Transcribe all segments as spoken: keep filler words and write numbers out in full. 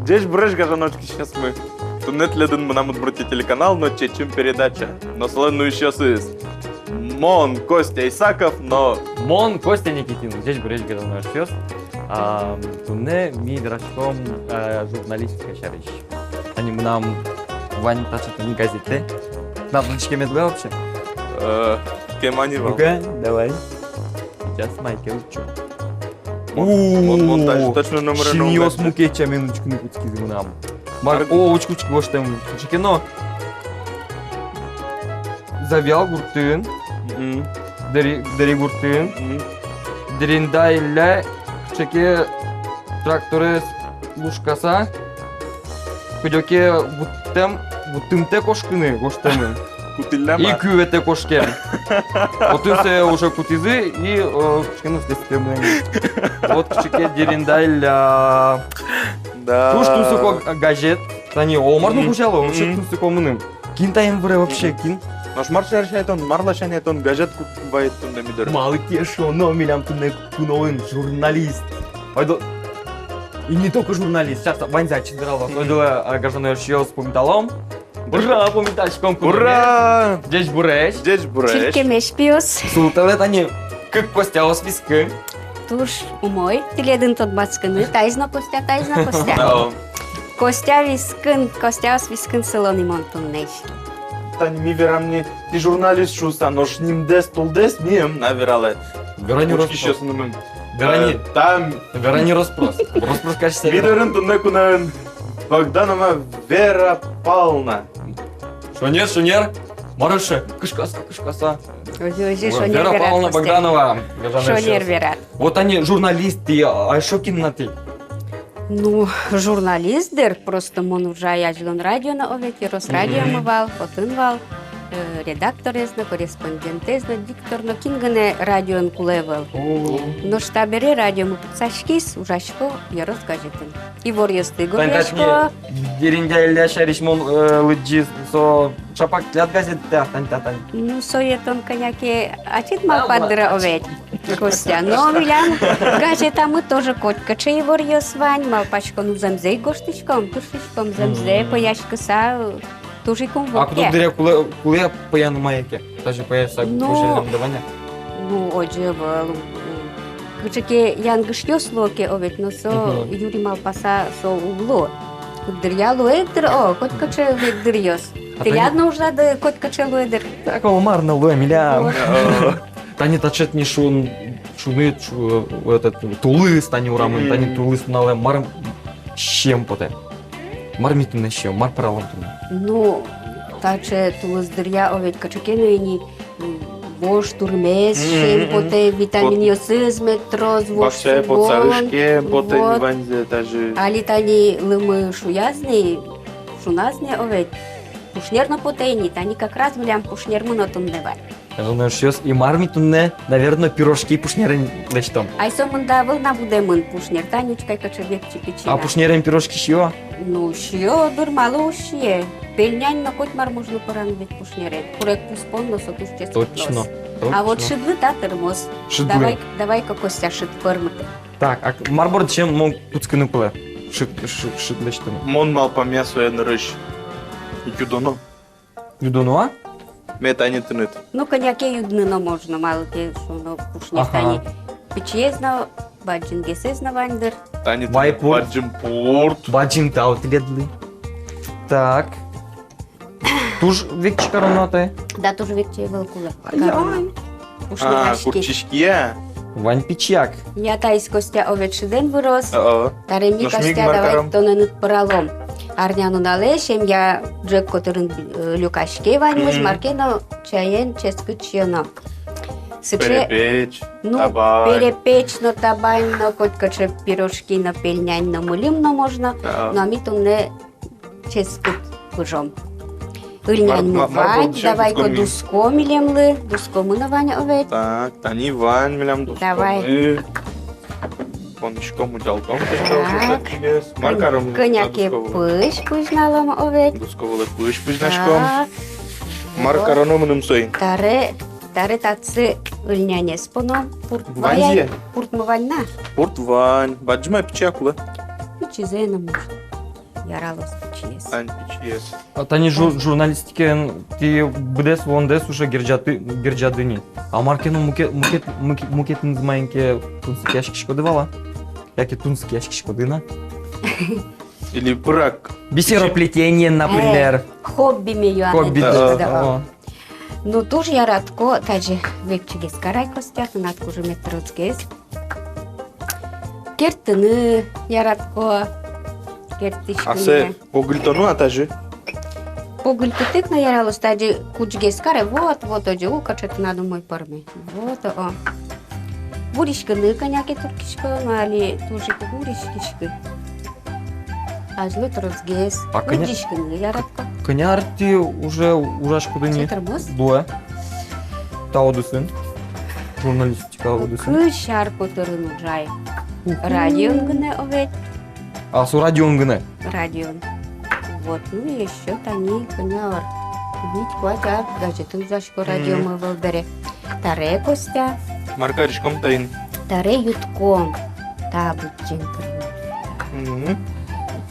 Ӟечбуресь, гажано учкисьёсмы. Туннэ тӥледын «Мынам Удмуртие» телеканал но «Чечым» передача. Но солэн нуисьёсыз. Мон, Костя Исаков, но мон, Костя Никитин. Ӟечбуресь, гажано учкисьёс. А, туннэ ми вераськом, а, журналистика сярысь. Тани мынам вань таӵе тани газетэ. Тынад лыдӟиськемед вал-а вообще? Э, кема ни вал. Ну-ка, давай. Сейчас майке учком. Мон, мон, мон даже точно номерен ум лэсьты. Синъёс мукет сямен учкыны кутскизы мынам. Мар-, о, учкы, учкы, гожтэм кыӵе ке но. Завьял гуртын. Мгм. Дэри, Дэри гуртын. Мгм. Деринда Илля кыӵе ке тракторез лушкаса, кыдёке вуттэм, вуттымтэ кошкыны гожтэмын. Кутӥллям-а? И кюветэ кошкем. Отын сое уже кутӥзы, и, э, кыӵе ке но следствие мынэ. Вот кыӵе ке Деринда Илля. Да. Туж тунсыко га-, газет. Тани, о, мар но кузяло, вообще тунсыко мыным. Кин таин выре вообще, кин? Нош мар сярысь ай тон, мар ласянь ай тон газет ку-, вайид туннэ ми доры? Малы ке шуоно, милям туннэ куноын журналист. Ойдо-, и не только журналист, сейчас ваньзэ ачид вералоз. Ойдолэ, а, гажано эшъёс, пумиталом. Ура, пумитаськом куноме. Ура! Ӟечбуресь. Ӟечбуресь. Чырткемесь пиос. Султэлэ тани кык Костяос вискын. Туж умой тӥледын тодматскыны, таиз но Костя, таиз но Костя. Да. Костя вискын, Костяос вискын сыло ни мон туннэ. Тани ми верам ни, тӥ журналист шуыса, нош нимдэс, тулдэс ми ӧм на вералэ. Верани роспрос. Учкисьёсынымы. Верани. Э, там. Верани роспрос. Роспрос кадь сямен. Ми дорын туннэ куноын Богданова Вера Павловна. Шонер, шонер. Мар эше, кышкаса, кышкаса. Озьы, озьы, шонер верад, Костя. Вера Павловна Богданова. Шонер верад. Вот тани журналист тӥ, а эшшо кин на тӥ? Ну, журналист, дыр, просто мон ужай азьлон радиоын, о ведь, Росрадиомы вал, отын вал, э, редакторез но, корреспондентэз но, диктор но, кин гинэ радиоын кулэ ӧвӧл. О. Нош табере радиомы пытсаськиз, ужасько «Ёрос» газетын. Иворъёсты гожъясько. Деринда Илля сярысь мон, э, лыдӟи, со ӵапак тӥляд газетэ, тань, та, тань. Ну, сое тон кӧня ке ачид малпад дыр, о ведь, Костя. Но милям газетамы тоже котькыӵе иворъёс вань, малпасько, ну, зэмзэ ик гожтӥськом, тыршиськом зэмзэ, пӧяськыса, туж ик ум вуттэ. А куд-ог дыре кулэ, кулэ пӧяны мае ке? Тазьы пӧяса гожъяллям да вань-а? Ну, озьы ӧвӧл. Кыӵе ке янгышъёс луо ке, о ведь, но со юри малпаса со уг лу. Куддыръя луэ ик дыр, о, котькыӵе век дыръёс. А тӥляд но ужлады котькыӵе луэ дыр. Так, о, мар но луэ милям. Вот. Тани таӵе тӥни шун, шуныт, шу-, этот, тулыс тани урамын, тани тулыс нуналэ мар сием потэ? Мар ми туннэ сиём, мар пӧралом туннэ? Ну, таӵе тулыс дыръя, о ведь, кыӵе ке но ини, м, вож турмез сием потэ, витаминъёсыз мед трос, вож сугон. Бакчае потса ышкем потэ ини ваньзэ даже. Али тани лымы шуяз ни, шуназ ни, о ведь, пушнер но потэ ини, тани как раз милям пушнермы но туннэ вань. Гажано эшъёс, и мар ми туннэ, наверно, пирожки пушнерен лэсьтом. Ай, со мында ӧвӧл на будэмын пушнер, тани учкы ай, кыӵе векчи, пичи на. А пушнерен пирожки сиё? Ну, сиё дыр, малы уг сие. Пельнянь но, коть мар можно пӧраны ведь пушнерен. Курегпуз пон но со туж ческыт луоз. Точно, точно. А вот шыдлы та тырмоз. Шыдлы. Давай, давай-ка, Костя, шыд пӧрмыты. Так, а мар бордысен мон кутскыны кулэ? Шыд, шыд, шыд лэсьтыны. Мон малпамъя, сое нырысь юдоно. Юдоно-а? Мед тани тыныд. Ну, кӧня ке юдыны но можно, малы ке шуоно, пушнер тани пичиез но, бадӟымгесэз но вань дыр. Тани тыныд бадӟым пурт. Бадӟым тау тӥледлы. Так. Туж векчи кароно-а тае? Да, туж векчи ӧвӧл кулэ. Ай-яй. Кароно. Пушнер. А, куртчиське-а? Вань пичияк. Я, таиз Костя овет шыдэн выроз. О-о. Таре ми, Костя, давай тонэныд пӧралом. Арнянуналэ семья ӝӧк котырын, э, люкаське ваньмыз, мар ке но чаен ческыт сиёно. Сыӵе, перепеч, ну, табань. Перепеч но, табань но, котькыӵе пирожки но, пельнянь но, мыльым но можно. О-о. Но ми туннэ ческыт пыжом. Ыльняньмы вань, давай-ка дуско милемлы, дускомы но вань овет. Так, тани вань милям дускомы. Давай. Понӥськом, удялтом. Так. Мар каром? Кӧня ке пызь пызьналом овет. Дуско вылэ пызь пызьнаськом. Так. Мар кароно мыным соин? Таре, таре татчы ыльнянез поном. Пурт вань-а? Пуртмы вань на? Пурт вань. Бадӟым-а, пичи-а кулэ? Пичизэ но можно. яралоз пичиез. Ань пичиез. А тани жу-, журналистикаен тӥ быдэс вуондэс уже герӟады-, герӟады ни. А мар ке но мукет, мукет, муке-, мукетыныз маин ке тунсыкъяськиськоды вал-а? Яке тунсыкъяськиськоды на? Или пырак. Бисероплетениен, например. Э, хоббиме юан. Хобби, да, да, да. О. Ну, туж яратӥсько, тазьы векчигес карай, Костя, тынад кужымед тросгес. Керттыны яратӥсько, керттӥськыны. Асэ погыльтоно-а тазьы? Погыльтытэк но яралоз, тазьы кудӟгес карай, вот, вот, озьы, у, кыӵе тынад умой пӧрме. Вот, о. Вуриськыны кӧня ке турттӥсько, но али туж ик уг вуриськиськы. Азьло тросгес. А кӧня, вуриськыны яратӥсько. Кӧня ар тӥ уже ужаськоды ни? Чатырмоз. Луэ. Та удысын. Журналистика удысын. Кызь ар котырын ужай. Уху. Радион гинэ, о ведь. А, со радион гинэ? Радион. Вот, ну, ещё тани кӧня ар. Вить-куать ар газетын ужасько, радиомы ӧвӧл бере. Таре, Костя. Мар кариськом таин? Таре ютком. Та быдӟым кырме. Мгм.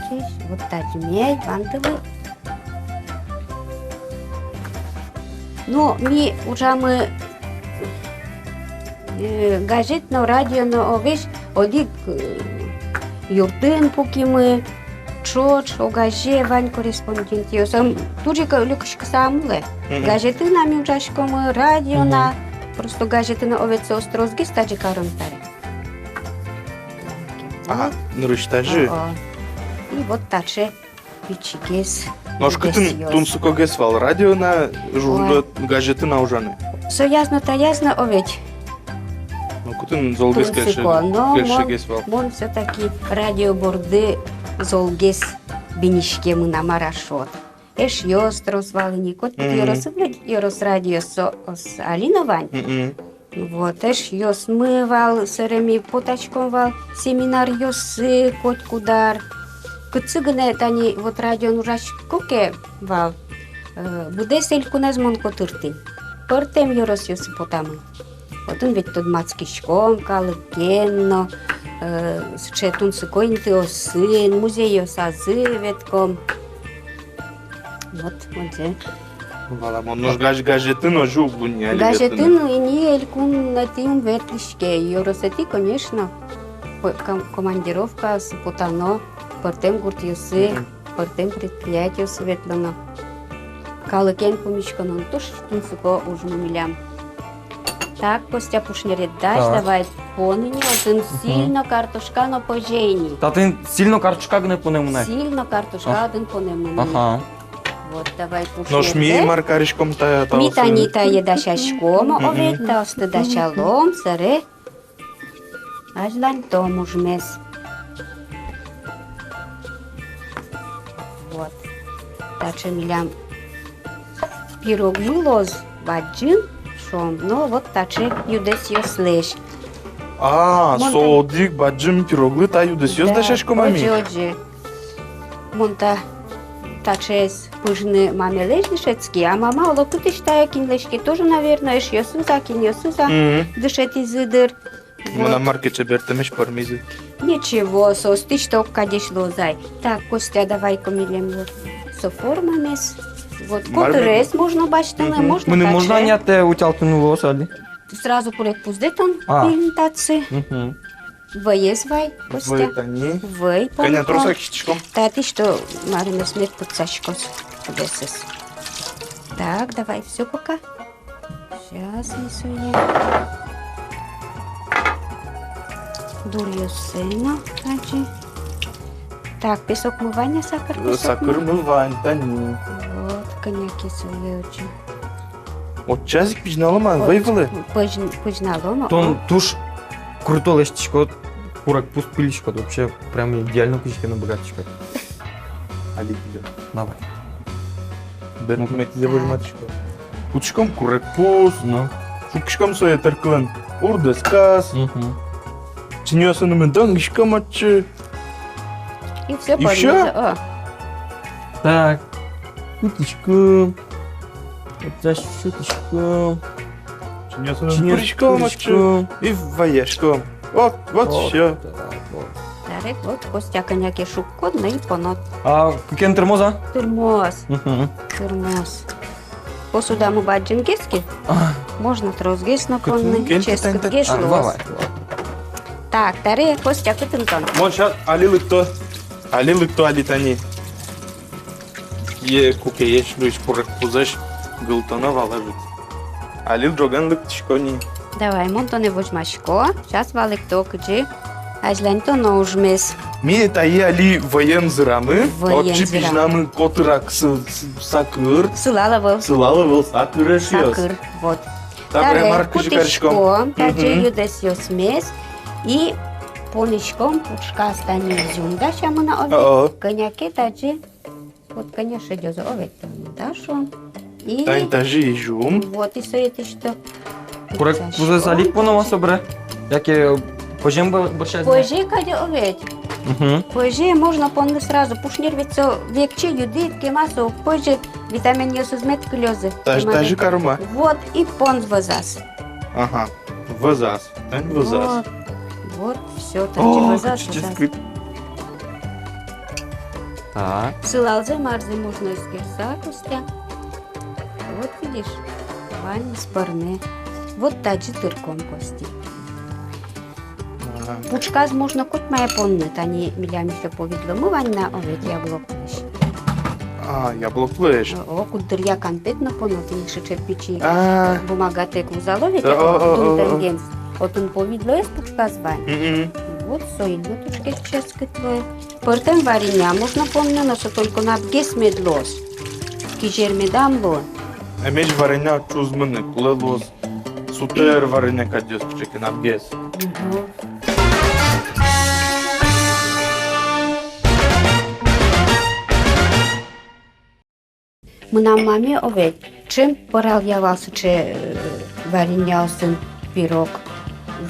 Чись, вот тазьы мед вандылы. Ну, ми ужамы, э, газет но, радио но, о, весь одӥг, э, юртын пукимы, ӵош, огазе, вань корреспондентъёс. М, туж ик люкиськыса ӧм луэ. Мгм. Газетын-а ми ужаськомы, радион-а. Мгм. Просто газетын, о, ведь соос тросгес тазьы каро таре. Ага, вот. Нырысь тазьы. О, о. И вот таӵе пичигес. Нош кытын тунсыкогес вал, радион-а, журда-, газетын-а ужаны? Сояз но, таяз но, о ведь. Ну, кытын золгес кельше-, тунсыко, но кельшегес вал? Мон, мон всё-таки радио борды золгес биниськемын, а мар-а шуод. Эшъёс трос вал ини, котькуд ёросын ведь ёрос радио, соос али но вань. Мгм. Вот, эшъёсмы вал, собере ми потаськом вал семинаръёсы котькуд ар. Кытчы гинэ тани вот радион ужасько ке вал, э, быдэс элькунэз мон котыртӥ. Пӧртэм ёросъёсы потамын. Отын ведь тодматскиськом калыкен но, э, сыӵе тунсыко интыосын, музейёсазы ветлӥськом. Вот, вот же. Валамон, нош гаж-, газетын озьы уг луы ни али. Газетын ини элькунэтӥ ум ветлӥське, ёросэтӥ, конечно, ко-, ком-, командировкаосы потано, пӧртэм гуртъёсы, мгм, пӧртэм предприятиосы ветлоно. Калыкен пумиськоно но туж тунсыко ужмы милям. Так, Костя, пушнеред дась, так, давай поны ни, отын, мгм, сӥль но картошка но пӧзе ини. Татын сӥль но картошка гинэ понэмын ай? Сӥль но картошка, а, отын понэмын. Ага. Вот, давай пушнеред. Нош ми мар кариськом та, та... Ми тани тае дасяськом, мгм, овет, таосты дасялом, собере азьланьтом ужмес. Вот. Таӵе милям пирогмы луоз бадӟым, шуом, но вот таӵе юдэсъёслэсь. А, мон со та-, одӥг бадӟым пироглы та юдэсъёс, да, дасяськом-а ми? Озьы, озьы. Мон та, таӵеез пыжны мамелэсь дышетски, а мама оло кытысь тае кинлэсь ке тоже, наверно, эшъёсыз-а, кинъёсыз-а, мгм, дышетӥзы дыр. Мынам мар ке чебертэмесь пӧрмиз. Ничего, соос тӥ что, кадесь луоз ай. Так, Костя, давай-ка милемлы со формамес. Вот, мар котырес ме-, можно басьтыны, мгм, можно. Мыным можно, Аня, тае утялтыны луоз али? Сразу курегпуздэ тон, а, пиль татсы. Мгм. Вӧез вай, Костя. Вӧй тани. Вӧй. Кӧня трос-а кисьтӥськом? Татӥ что, мармес мед пытсаськоз. Кудесыз. Так, давай, всё, пока. Сейчас ми сое. Дуръёссэ но ачи. Так, песокмы вань-а, сакыр песокмы? Сакырмы вань, тани. Вот, кӧня ке сое ачи. Отчы ик пызьналом-а, вӧй вылэ? Пызь-, пызьналом, о. Тон туж круто лэсьтӥськод, курегпуз пилиськод, вообще прям идеально кызьы ке но быгатӥськод. Али тӥледлы. Давай. Бертыметӥзэ возьматӥсько. Кутӥськом курегпуз, ну, шуккиськом сое тэркылэн урдэсказ. Мгм. Чиньыосынымы донгиськом отчы. И всё. И всё? О. Так. Кутӥськом. Вот так кутӥськом. Чиньыосынымы пыриськом отчы. И ваяськом. Вот, вот, вот, всё. Так, вот. Таре вот, Костя, кӧня ке шуккод но и понод. А кыкен тырмоз-а? Тырмоз. Мгм. Тырмоз. Посудамы бадӟымгес ке, а, можно тросгес но понны, кытын? Ческытгес луоз. А, валай. Так, таре, Костя, кытын тон? Мон щас али лыкто. Али лыкто, али тани. Е, куке есь луись курегпузэсь гылтоно вал ӧжыт. Али ӝоген лыктӥсько ни. Давай, мон тонэ возьмасько. Щас валэкто, кызьы азьланьтоно ужмес. Ми тае али вӧен зырамы. Вӧен зырамы. Отчы пизьнамы котырак сы-, сы-, сакыр. Сылал ӧвӧл. Сылал ӧвӧл, сакыр, эшъёс. Сакыр, вот. Таре мар, кызьы кариськом? Кутӥськом тазьы юдэсъёсмес и понӥськом пушказ тани изюм дасямын на, овет. О-о. Кӧня ке тазьы. Вот, конечно, дёзо, овет, тани дасям. И тани тазьы изюм. Вот, и сое тӥ что. Курегпузэз али ик поно-а собере? Яке пӧзем бӧ-, бӧрсьы-а? Пӧзе кадь, овет. Мгм. Пӧзе можно понны сразу. Пушнер ведь со векчи, юдыт, кема со уг пӧзьы, витаминъёсыз мед кылёзы. Тазь-, тазьы каром-а? Вот, и пон вӧзаз. Ага, вӧзаз. Тань вӧзаз. Вот, вот, всё, тань вӧзаз, вӧзаз. О, кыӵе ческыт. Так. Сылалзэ, марзэ можно эскерыса, Костя. Вот видишь, ваньмыз пӧрме. Вот тазьы тырком, Костя. Ага. Пушказ можно коть мае понны, тани милям ещё повидломы вань на, овет, яблоклэсь. А, яблоклэсь. О, куддыръя конфет но поно, тӥни сыӵе пичи, а, бумагатэк вузало ведь, о, о, о, о, о, дунтэнгемс. Отын повидлоез пушказ вань. Мгм. Вот соин но туж ик ческыт луэ. Пӧртэм варенья можно понны, но со только напгес мед луоз. Кизер медам луы. Эмезь варенья чузмыны кулэ луоз. Сутэр варенья кадьёс кыӵе ке напгес. Мгм. Мынам маме, овет, ӵем пӧралъя вал сыӵе, э, вареньяосын пирог.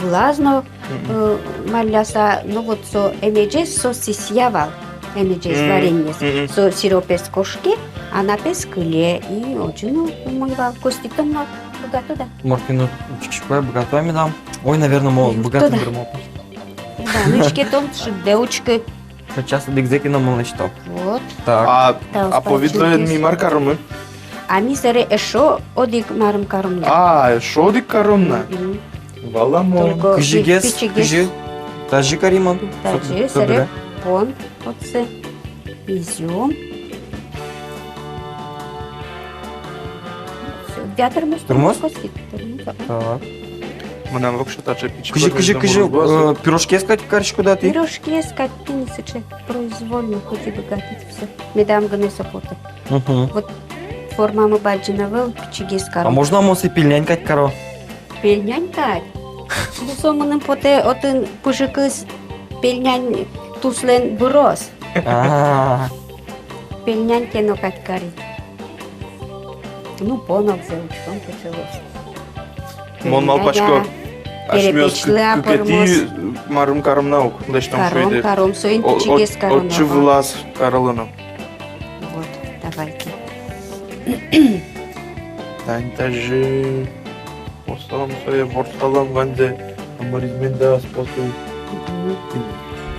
Вылаз но, мгм, э, марляса, но вот со эмезез, со сисья вал, эмезез, мгм, вареньез. Мгм. Со сиропез кошке, а напез кыле, и очень умой вал. Костя, тон но быгатод-а? Моркин учкисько, быгато медам. Ой, наверное, мон быгатӥ дыр, мон. Да, ну, ишке тон шыдде учкы. Сейчас одӥгзэ ке но мон лэсьто. Вот. Так. А, а повидлоен ми мар каромы? А ми сэре эшшо одӥг марым каром на. А, эшшо одӥг каром на. Мгм. Валамон. Только кызьы гес, пичи гес. Кызьы? Тазьы каримон. Тазьы, собере. Собере пон отсы изюм. Всё, я тырмоз, тырмоз? Тырмоз, Костя, тырмоз, ага. Так. Мынам воксё таӵе пичи. Кызьы, кызьы, кызьы, э, пирожкиез кадь кариськод-а тӥ? Пирожкиез кадь, тӥни сыӵе произвольно, хоть и быгатӥд, всё. Медам гинэ со потэ. Мгм. Вот формамы бадӟым ӧвӧл, пичигес каро. А можно мон сое пельнянь кадь каро? Пельнянь кадь? Ну, со мыным потэ, отын пыжыкыз пельнянь туслэн быроз. А. Пельнянь ке но кадь кари. Ну, понолзэ учком кыӵе луоз. Мон малпасько, асьмеос кыкетӥ марым каром на ук, лэсьтом шуиды. Каром, каром, соин пичигес каром. Отчы вылаз карылоно. Вот, давайте. Тань тазьы. Осом сое ворсалом ваньзэ, а мар из меда ӧз поты. Мгм.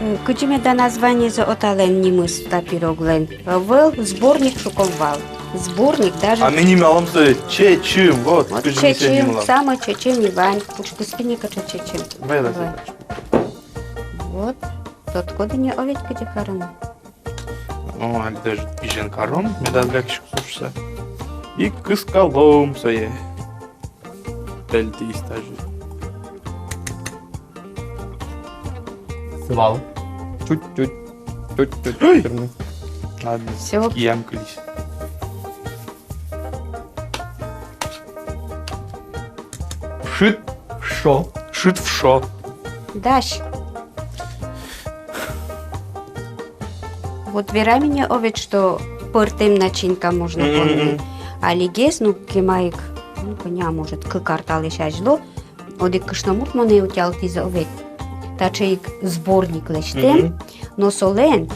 Э, кызьы меда названиез оталэн, нимыз та пироглэн? Ӧвӧл, сборник шуком вал. Сборник даже. А ми нималом сое чечым, вот, вот кызьы ми сое нималом. Чечым, самой чечым и вань. Пушказ тӥни кыӵе чечым. Вай, вай. Вот. Тодӥськод ини, овет, кызьы кароно. О, али даже пизен каром, медаз лякиськы шуса. И кыскалом сое. Пельтӥз тазьы. Сылал. Чуть-чуть. Чуть-чуть. Ой! Тырмы. Ладно. Всё. Киям кылиз. Шыд в шо. Шыд в шо. Дась. Вот верамы ини, овет, что пӧртэм начинка можно, мгм, понны. Алигес, ну, кема ик, ну, кӧня, может, кык ар талэсь азьло одӥг кышномурт монэ утялтӥз, овет. Таӵе ик сборник лэсьтэм, мгм, но солэн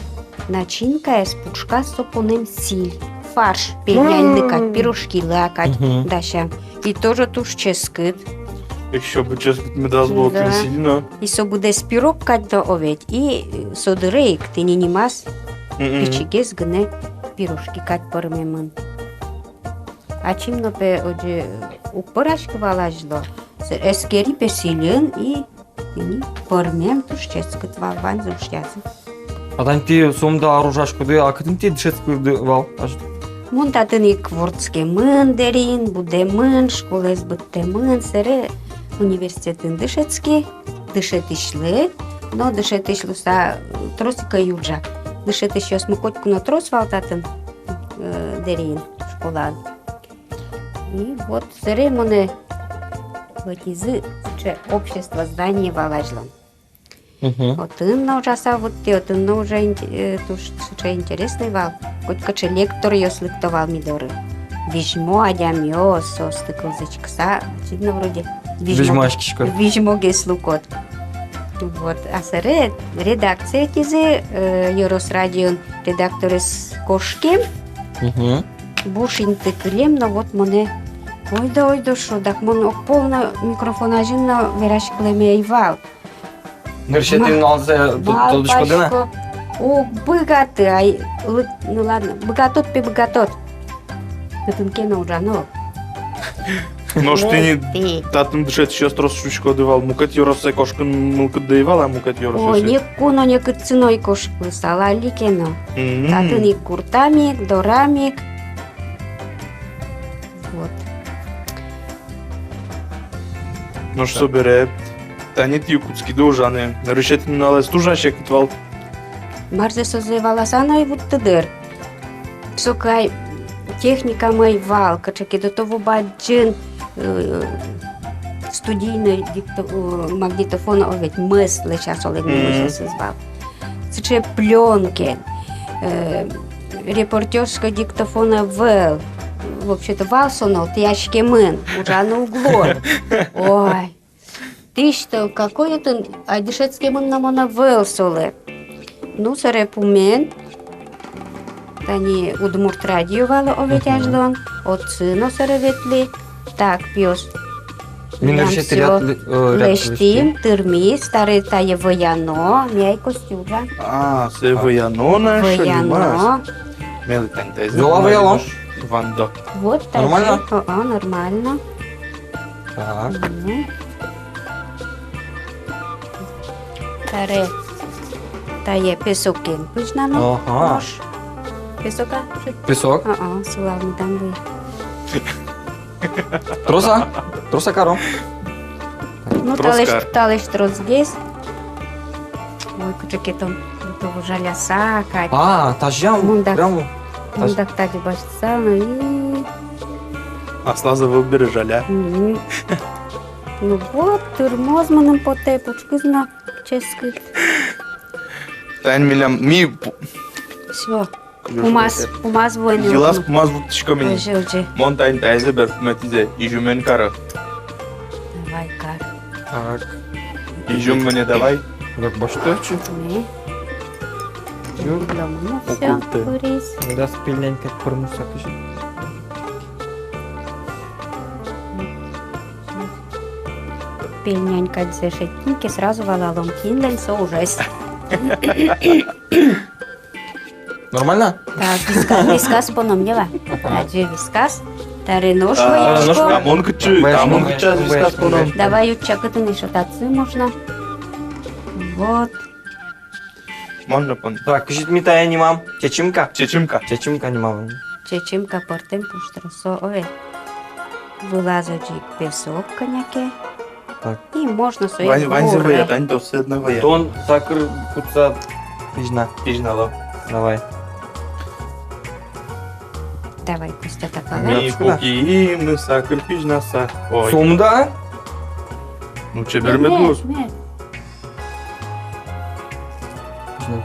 начинкаез пушказ со понэм сӥль, фарш, пельняньлы кадь, пирожкилы кадь, мгм, дасям. И тоже туж ческыт. Ещё бы ческыт медаз луы, да, отын сӥль но. И со быдэс пирог кадь но ведь, и, э, со дыре ик тӥни нимаз, мгм, пичигес гинэ пирожки кадь пӧрмемын. Ачим но, пе, озьы уг пӧраськы вал азьло. С-, эскери, пе, сӥльын, и тӥни пӧрмем туж ческыт вал, ваньзы ушъязы. А тани тӥ сомында ар ужаськоды, а кытын тӥ дышетскиды вал азьло? Мон татын ик вордскемын, Дэриын, будэмын, школаез быдтэмын, сэре университетын дышетски, дышетӥсьлы, но дышетӥсь луыса трос ик ӧй ужа. Дышетӥсьёсмы котьку но трос вал татын, э, Дэриын, школаын. И вот сэре монэ ӧтизы сыӵе общество, здание вал азьло. Мгм. Отын но ужаса вуттӥ, отын но уже инте-, э, туж сыӵе интересный вал. Котькыӵе лекторъёс лыкто вал ми доры. Визьмо адямиос, соосты кылзӥськыса, видно, вроде визьмо-, визьмаськисько, визьмогес луод. Вот, а сэре редакцие ӧтизы, э, ёрос радион редакторез кошкем. Мгм. Буш инты кылем но, вот монэ: «Ойдо, ойдо, — шуо, — дак мон огпол но микрофон азьын но вераськылэме ӧй вал». Нырысетӥ нуналзэ тол-, толдӥськоды на? Малпасько, уг быгаты, ай, лы-, ну ладно, быгатод, пе, быгатод. Кытын ке но ужано. Нош тӥни татын дышетӥсьёс трос шуиськоды вал, мукет ёросэ кошкыны мылкыдды ӧй вал-а, мукет ёросэ? О, нокуно, нокытчы но ӧй кошкы, сал али ке но. Мгм. Татын ик гуртам ик, дорам ик. Вот. Нош собере тани тӥ кутскиды ужаны. Нырысетӥ нуналэз туж-а секыт вал? Марзэ созэ валаса но ӧй вутты дыр. Соку ай техникамы ӧй вал, кыӵе ке до того бадӟым, э, студийный дикто-, э, магнитофон, о, ведь мыс лэся солэн, мгм, нимысьтыз вал. Сыӵе плёнкаен, э, репортёрской диктофон ӧвӧл. Вообще-то вал со но, тӥяськемын, ужаны уг луы. Ой. Тӥ что, какой отын, ай, дышетскемын но мон ӧвӧл солы. Ну, сэре пумен. Тани Удмурт радио вал, о, ведь, мгм, азьлон. Отчы но сэре ветлӥ. Так, пиос. Милям сё лэсьтӥм, тырмиз, табере тае выяно, ми ай Костя ужа. А, сое выяно на, выяно. Мелы тань тайзэ. Зола выялом. Вандо. Вот так. Нормально? О, о, нормально. Так. Мгм. Табере тае песокен пызьнано. Ага. Нош. Песок-а? Песок. А, а, сылал медам вуы. Трос-а? Трос-а каром? Ну, трос талэсь кар. Талэсь тросгес. Ой, кыӵе ке тон, будто бы жаляса кадь. А, тазьы-а? Мон дак, прямо мон дак тазьы басьтыса но, и аслаз ӧвӧл бере жаля. Мгм. Ну вот, тырмоз мыным потэ, пушкыз но ческыт. Тань милям, ми пу-, всё. Пумаз, пумаз вуэн. Йылаз пумаз вуттӥськом ини. Озьы, озьы. Мон тань тайзэ берпуметӥзэ изюмен каро. Давай, кар. Так. Изюм мыне давай. Как башта чуть. Не. Изюм. Всё, уколты. Курись. Медаз пельнянь кадь пӧрмоз-а кызьы. Пельнянь кадьзэ шедьтӥм ке, сразу валалом, кинлэн со ужез. Нормально? Так, вискас, вискас поном, не ва? Ага. Таӵе вискас. Табере нош, а, выяськом. Нош, а мон кытчы, а мон кытчы вискас поном? Давай, утча, кытын ещё татсы можно. Вот. Можно поном. Так, кызьы ми тае нимам? Чечымка? Чечымка. Чечымка нимам. Чечымка пӧртэм пуштросо, ой. Вылаз озьы ик песок кӧня ке. Так. И можно сое. Вань-, ваньзэ вӧя, тань тросэз но вӧя. Тон сакыр кутса пызьна. Пызьнало. Давай. Давай, Костя, так. Ми пукиим сакыр пызьнаса. Ой. Сомында? Ну, чебер мед луоз. Мед, мед.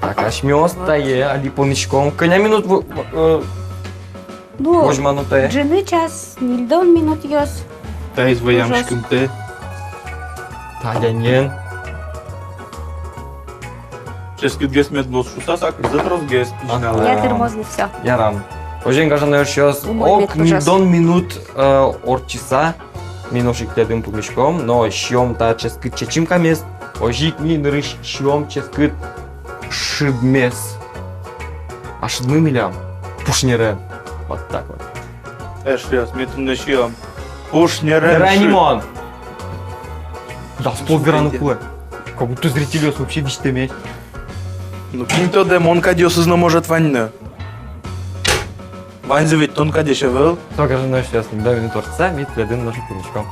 Так, асьмеос тае али поныськом. Кӧня минут в-, в-, э, ну, возьмано тае? Ӝыны час ньыльдон минутъёс. Таиз вӧям ужаз. Шкынтэ. Тадянен. Ческытгес мед луоз шуса, сакырзэ тросгес пызьналэ. Ага. Ятыр мозны, всё. Ярам. Озьыен, гажано эшъёс, ог ньыльдон минут, э, ортчыса, ми нош ик тӥледын пумиськом но сиём та ческыт чечымкамес. Озьы ик ми нырысь сиём ческыт шыдмес. А шыдмы милям пушнерен. Вот так вот. Эшъёс, ми туннэ сиём пушнерен шыд. Верай ни мон. Дас пол вераны кулэ. Как будто зрительёс вообще визьтэмесь. Ну, кин тодэ, мон кадьёсыз но, может, вань но. Ваньзы ведь тон кадесь ӧвӧл. Со, гажано эшъёс, ньыльдон минут ортчыса, ми тӥледын нош ик пумиськом.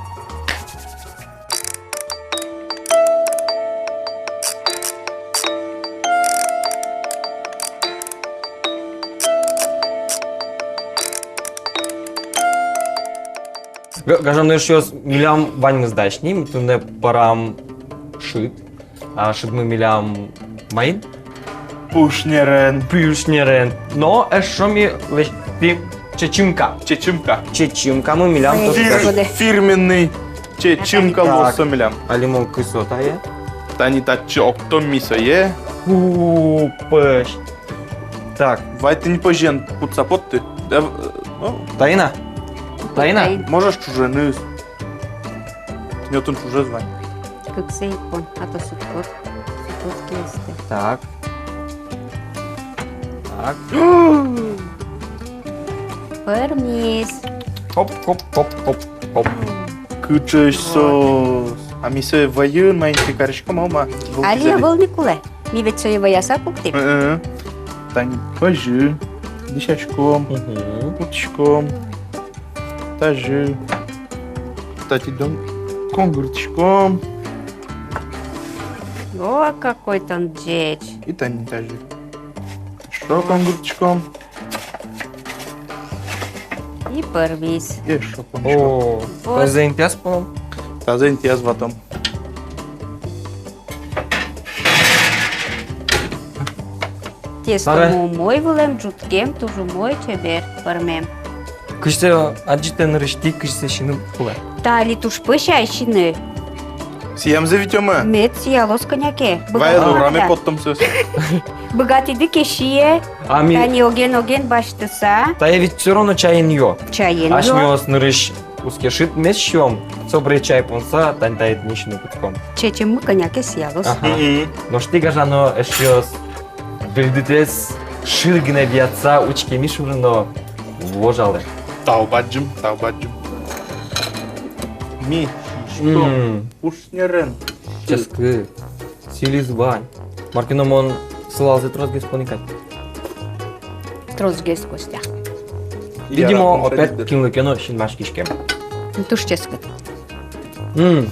Га-, гажано эшъёс, милям ваньмыз дась ни, ми туннэ пӧрам шыд. А шыдмы милям маин? Пушнерен. Пушнерен. Но эшшо ми лэсьтӥм чечымка. Чечымка. Чечымкамы милям тоже. Фир-, фирменный чечымка луоз со милям. Али мон кысо тае. Тани татчы октом ми сое. Пу-, пӧсь. Так. Вай тӥни пӧзен кутса потты. Да, э, ну. Таин-а? Таин-а? Таин. Можешь чуженыз. Тӥни отын чужез вань. Кыксэ ик пон, а то сутскод. Сутскод киостэ. Так. Так. Пӧрмиз. Хоп, хоп, хоп, хоп, хоп. Кыӵеесь соос. А ми сое вӧйын маин ке кариськом, а ма? Али ӧвӧл ни кулэ. Ми ведь сое вӧяса пуктӥм. Э-э. Тани пӧзьы. Дӥсяськом. Мгм. Кутӥськом. Тазьы. Татӥ дон конгыртӥськом. О, какой тон ӟеч. И тани тазьы. Эшшо конгыртӥськом. И пӧрмиз. И эшшо конгыртӥськом. О, вот. Тазэ интыяз потом. Тазэ интыяз ватом. Тестомы умой вылэм, ӝуткем, туж умой, чебер пӧрмем. Кызьы сое адӟытэ нырысьтӥ, кызьы сое сиыны кулэ? Та али туж пӧсь ай сиыны. Сиемзэ витёмы? Мед сиялоз кӧня ке. Вай лураме поттом соос. Быгатӥды ке, сие. А ми... Тани оген-оген басьтыса. Тае ведь всё равно чаен ё. Чаен ё. Асьмеос нырысь уске шыдмес сиём, собере чай понса, тани тае тӥни сиыны кутском. Чечыммы кӧня ке сиялоз. Ага. Мгм. Нош тӥ, гажано эшъёс, выльдытэз шыр гинэ виятса учкемысь шоры но вожалэ. Тау бадӟым, тау бадӟым. Ми, что? М. Пушнерен. Ческыт. Сӥльыз вань. Мар ке но мон сылалзэ тросгес пони кадь. Тросгес, Костя. Видимо, опять кинлы ке но синмаськиськем. Ну, туж ческыт. М.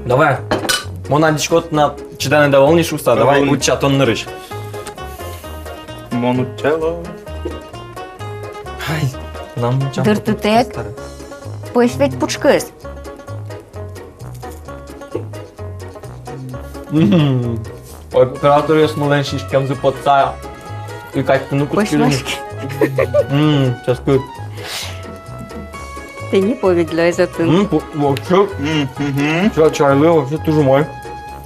Давай. Мон адӟисько, тынад чиданы да ӧвӧл ни шуыса. Давай, утча тон нырысь. Мон утчало. Ай, нам утчам. Дыртытэк. Пӧсь ведь пушкыз. Мгм. Ой, операторъёсмылэн сиськемзы потса ик кадь тыны кутскизы. Мгм, ческыт. Тӥни повидло эз отын. М, пу-, вообще. Мгм. Ча-, чайлы вообще туж умой.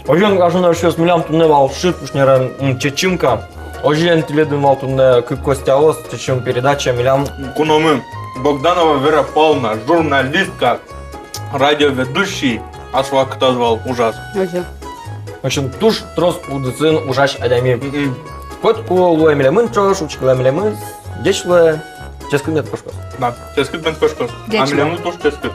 Озьыен, гажано эшъёс, милям туннэ вал шыд пушнерен, м, чечымка. Озьыен, тӥледын вал туннэ кык Костяос, «Чечым» передача милям. Куномы Богданова Вера Павловна, журналистка. Радиоведущий, ас вакытаз вал ужаз. Озьы. В общем, туж трос удысын ужась адями. Мгм. Котьку луэ милемын ӵош, учкылэ милемыз, ӟеч луэ, ческыт мед кошкоз. Да, ческыт мед кошкоз. Ӟеч луэ. А милемыз туж ческыт.